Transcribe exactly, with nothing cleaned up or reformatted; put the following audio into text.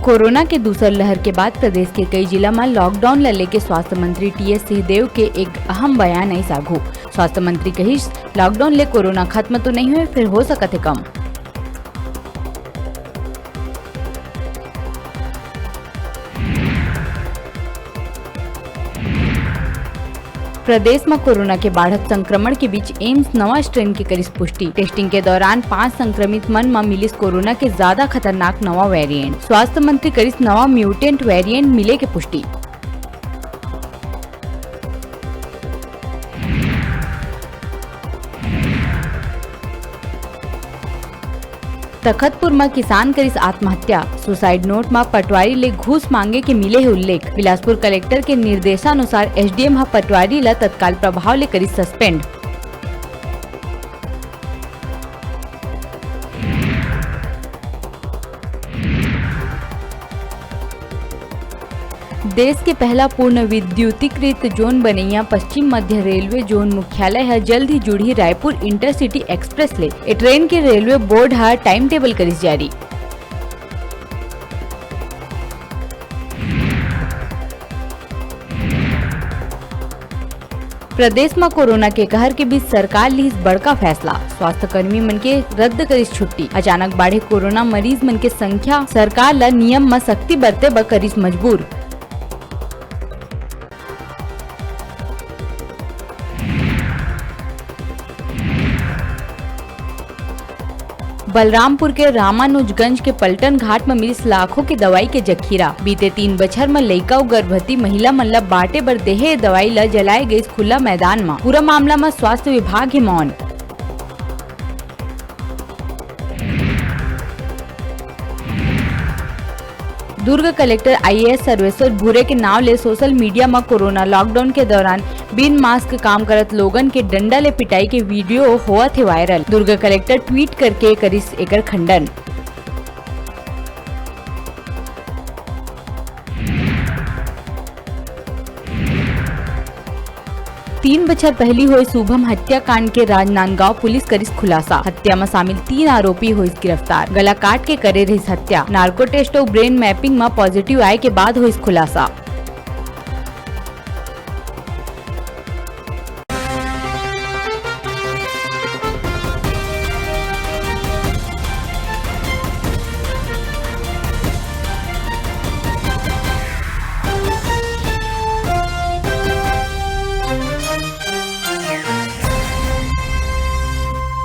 Corona के दूसर लहर के बाद प्रदेश के कई जिला म लॉकडाउन ल लेके स्वास्थ्य मंत्री टीएस सिंहदेव के एक अहम बयान आइस आघू। स्वास्थ्य मंत्री कहिस, लॉकडाउन ले कोरोना खत्म तो नइ होय, फेर हो सकत हे कम। प्रदेश म कोरोना के बाढ़त संक्रमण के बीच एम्स नवा स्ट्रेन के करिस पुष्टि। टेस्टिंग के दौरान पांच संक्रमित मन म मिलिस कोरोना के ज्यादा खतरनाक नवा वेरिएंट। स्वास्थ्य मंत्री करिस नवा म्यूटेंट वेरिएंट मिले के पुष्टि। तखतपुर म किसान करिस आत्महत्या, सुसाइड नोट म पटवारी ले घूस मांगे के मिले हे उल्लेख। बिलासपुर कलेक्टर के निर्देशानुसार एसडीएम ह पटवारी ल तत्काल प्रभाव ले करिस सस्पेंड। देश के पहला पूर्ण विद्युतीकृत जोन बनइया पश्चिम मध्य रेलवे जोन मुख्यालय ह जल्द ही जुड़ही रायपुर इंटरसिटी एक्सप्रेस ले। ए ट्रेन के रेलवे बोर्ड ह टाइम टेबल करिस जारी। प्रदेश म कोरोना के कहर के बीच सरकार लिहिस बड़का फैसला, स्वास्थ्य कर्मी मन के रद्द करिस छुट्टी। अचानक बाढ़े कोरोना मरीज मन के संख्या, सरकार ल नियम म सख्ती बरते बर करिस मजबूर। बलरामपुर के रामानुजगंज के पलटन घाट म मिलिस लाखों के दवाई के जखीरा। बीते तीन बछर म लइका अउ गर्भवती महिला मन ल बांटे बर देहे दवाई ल जलाए गइस खुला मैदान म। पूरा मामला म स्वास्थ्य विभाग हे मौन। दुर्ग कलेक्टर आईएएस सर्वेश्वर भूरे के नाव ले सोशल मीडिया म कोरोना लॉकडाउन के दौरान बिन मास्क काम करत लोगन के डंडा ले पिटाई के वीडियो होवत हे वायरल। दुर्ग कलेक्टर ट्वीट करके करिस एकर खंडन। तीन बछर पहिली होए शुभम हत्याकांड के राजनांदगांव पुलिस करिस खुलासा। हत्या म शामिल तीन आरोपी होइस गिरफ्तार। गला काट के करे रहिस हत्या। नार्को टेस्ट अउ ब्रेन मैपिंग म पॉजिटिव आए के बाद होइस खुलासा।